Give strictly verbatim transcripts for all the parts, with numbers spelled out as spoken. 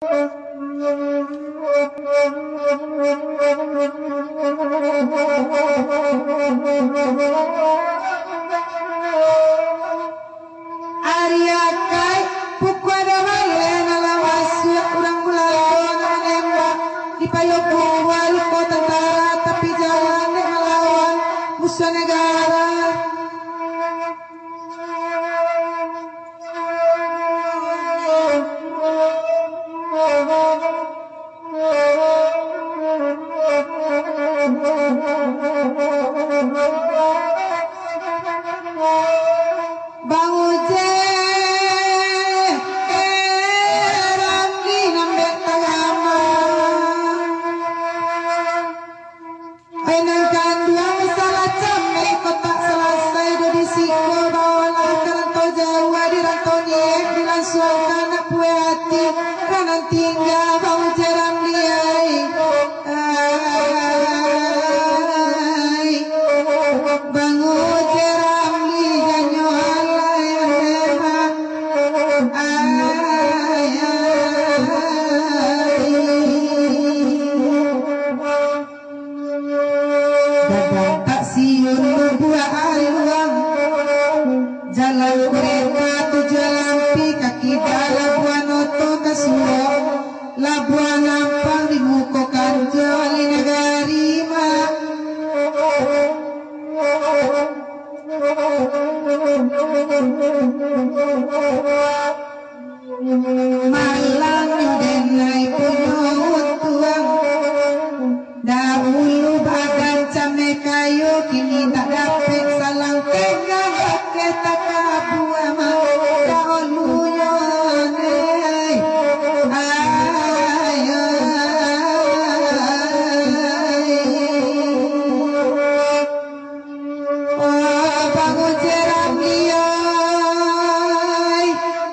Ari akai, pukua dua baleh nan lah masuak urang Bulalo nan manembak di Payokumbuah, luko tantara, tapi jalan dek malawan musuah nagara. Bang Uje, eh, Ramli nambek tagama. Ai nan kanduang salah cameh, kok tak salasai doh di siko, baolah ka rantau jauah, di rantau niek, dilangsuangkan nak pueh ati, ka nan tingga Bang Uje Ramli ai. Ai, Bang Uje Ramli janyo alai ande mah. Ai, ai. Gadang tak siun babuak aluang, jalan kureta tujuah lampi, kaki dalam buah noto ka suok, labuah lampang di muko kanjo, alih nagari mah. Malangnyo denai punyo untuang. Dahulu badan cameh kayu, kini tak dapek salang tenggang, bakeh takabua mah dahulunyo neh. Ai, ai. Oh, Bang Uje Ramli ai.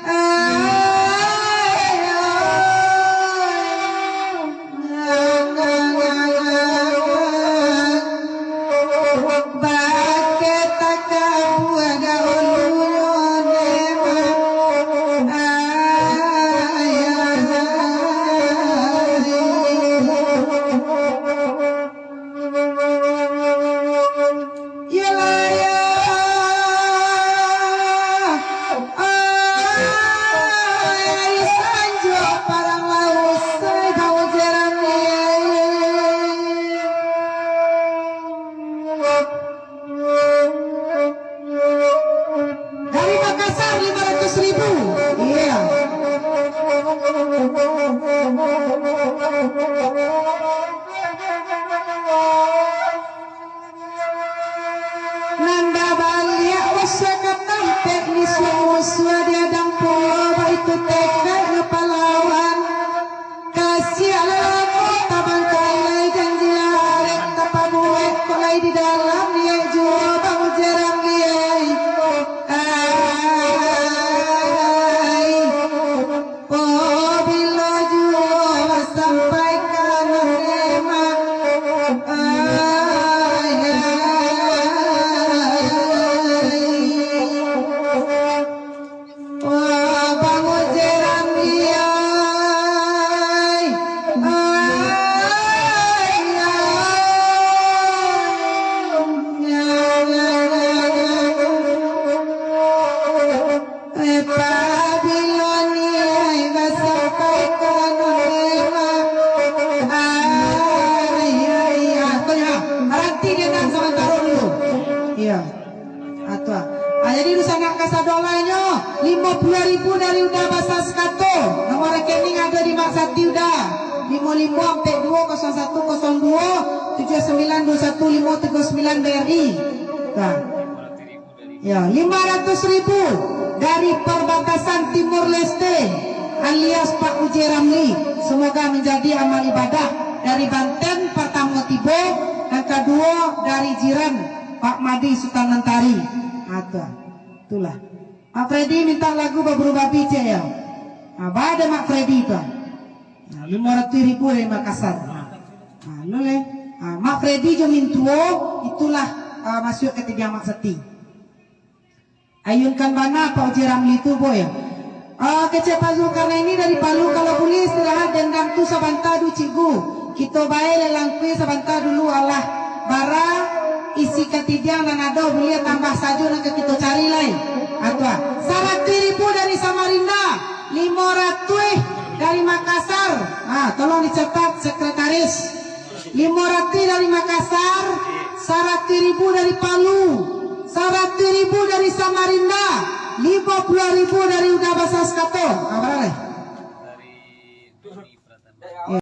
Ai, ai. Bakeh takabua dahulunyo neh mah. Ai, ai, ai. Iyolah, yo. Ai, sanjo parang lah usai, Bang Uje Ramli. Dari Makassar, lima ratus ribu. Iya. Nan babaliak usah ka tampek, musuah-musuah diadang pulo, baitu tekadnyo palawan. Kasiah lah lamo tabangkalai, janji lah arek tapabuek, kok lai di dalam niek juo, Bang Uje Ramli ai. Ai. Oh, bilo juo sampai ka nan lemak. Ai, ai, ai. Oh, Bang Uje Ramli ai. Ai, ai. Eh, pabilo niai basampai ka nan lemak. Ai, ai, ai. Ko yo, baranti di nan samantaro dulu. Iyo. Ah, tu ah. Ah, jadi dunsanak kasadolahnyo, limo puluah ribu dari Uda Basa Sakato. Nomor rekening ado di Mak Sati Uda. Limo limo ampek duo kosong satu kosong duo tujuah sambilan duo satu limo tigo sambilan B R I. Nah. Ya, lima ratus ribu dari Perbatasan Timur Leste alias Pak Uje Ramli. Semoga menjadi amal ibadah dari Banten pertamo tibo, nan kaduo dari jiran Pak Madi Sutan Mentari. Ha, tu. Itulah. Mak Freddy minta lagu Baburu Babi, cek ya. Ha, baa dek Mak Freddy tu. Ha, limo ratus ribu dari Makassar. Ha, ha, lo le. Ha, Mak Freddy jo mintuo, itulah, ha, masuak ka tibiang Mak Sati. Ayunkan bana Pak Uje Ramli tu, boy. Ah, kecek Pak Zulkarnaini dari Palu, kalau buliah silakan Sabanta dulu, Cikgu. Kito bae lai langkui sabanta dulu, alah. Bara isi katidiang nan ado, buliah tambah sajo nan ka kito cari lai. Atua. Saratuih ribu dari Samarinda, limo ratuih dari Makassar. Ah, tolong dicatat, sekretaris. Limo ratuih dari Makassar, saratuih ribu dari Palu, saratuih ribu dari Samarinda, limo puluah ribu dari Uda Basa Sakato. Ah, bara lai?